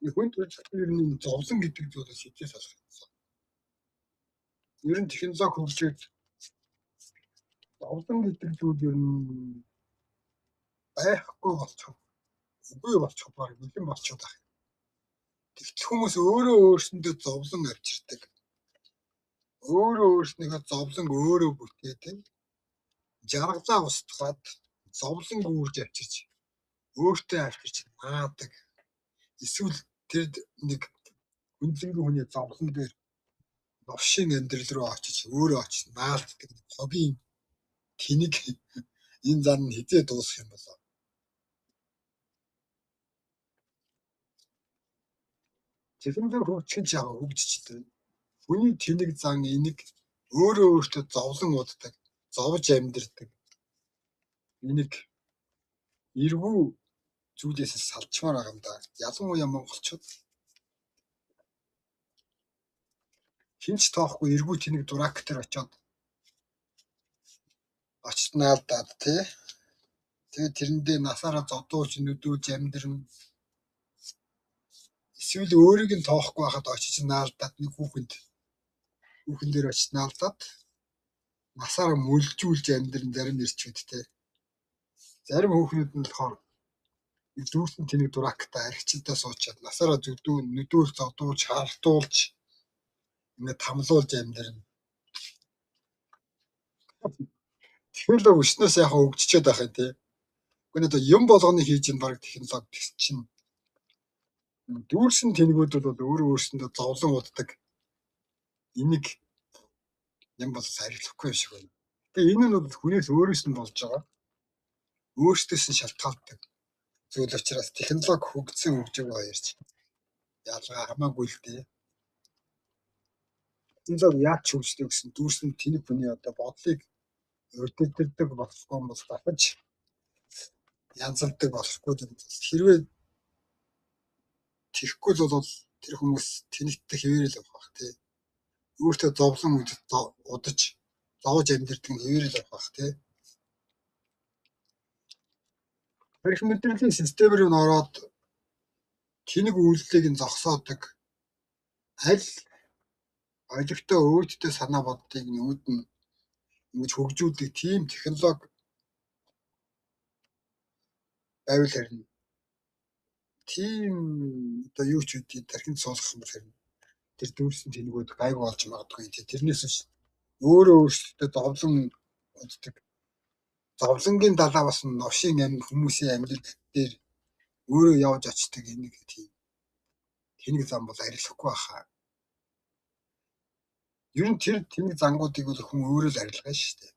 Хүн төрөлхтөн ер нь зовлон гэдэг зүйлээс хизээ салах юмсан. Ер нь технологи хөгжөөд зовлон гэдэг зүйл ер нь байхгүй болчих. Үгүй болчих, баг бэлэн болчиход байх. Тэгтэл хүмүүс өөрөө өөрсөндөө зовлон авчирдаг. Өөрөө өөрснийхөө зовлон өөрөө бүтээдэг. Жаргалаа устгаад зовлон үүрж авчирч өөртөө авчирч наадаг. Эсвэл тэр нэг хүндлэнгийн хүний зовлон дээр новшийн амьдрал руу очиж өөрөө очиж наалддаг цогийн тэнэг энэ зан нь хизээ дуусах юм болоо. Технологи хөгжих нь яг хөгжчихлээ. Хүний тэнэг зан энийг өөрөө өөртөө зовлон уддаг, зовж амьдардаг. Энийг эргүү зүйлээс салчмаар байгаа юм да. Ялангуяа монголчууд хинч тоохгүй эргүү тэнэг дурак дээр очиод очиж наалдаад тий. Тэгээд тэрэндээ насаараа зодуулж нүдүүлж амьдрна. Эсвэл өөрийг нь тоохгүй байхад очиж наалдаад нэг хүүхэн дээр очиж наалдаад насаараа мөлжүүлж амьдран зарим нэрчүүд тий. Зарим хүүхнүүд нь болохоор дүүрсэн тэнэг дурактай архичилдаа суучаад насаараа зүдүү нүдүүл зодуулж хартуулж ингээд тамлуулж амьдрна. Технологи өснөөс яг хөгжчөөд байх юм тий. Гэхдээ одоо юм болгоны хийж ин баг технологи тэгс чинь дүүрсэн тэнгүүд бол өөрөө өөрсөндөө зовлон уддаг. Энийг юм бол арилгахгүй юм шиг байна. Тэгээ энэ нь бол хүнээс өөрөөс нь болж байгаа. Өөрсдөөс нь шалтгаалдаг зүйл учраас технологи хөгжсөн хөгжөөгөө хоёрч ялгаа хамаагүй л дээ. Технологи яаж хөгжлөө гэсэн дүүрсэн тэнэг хүний одоо бодлыг удирддаг болохгүй бол дахиж янзалдаг болохгүй юм. Хэрвээ тэгэхгүй л бол тэр хүмүүс тэнэгтээ хэвээрэл явах бах тий. Өөртөө зовлон удаж зовж амьдардаг нь хэвээрэл явах бах тий. Тархи мэдрэлийн систем рүү н ороод тэнэг үйлдэлийг нь зогсоодог аль олигтой өөдтэй санаа бодлыг нь үүднэ ингэж хөгжүүлдэг тийм технологи байвал харин тийм одоо юу ч үгүй тархинд суулгах юм бол харин тэр дүүрсэн тэнэгүүд гайгүй болж магадгүй. Тэрнээс биш өөрөө өөрсдөө зовлон уддаг. Зовлонгийн далаа бас новшийн амь хүмүүсийн амьдрал дээр өөрөө явж очдог энийг тийм тэнэг зам бол арилгахгүй байхаа. Ер нь тэр тэнэг зангуудыг бол хүн өөрөө л арилгана шүү дээ.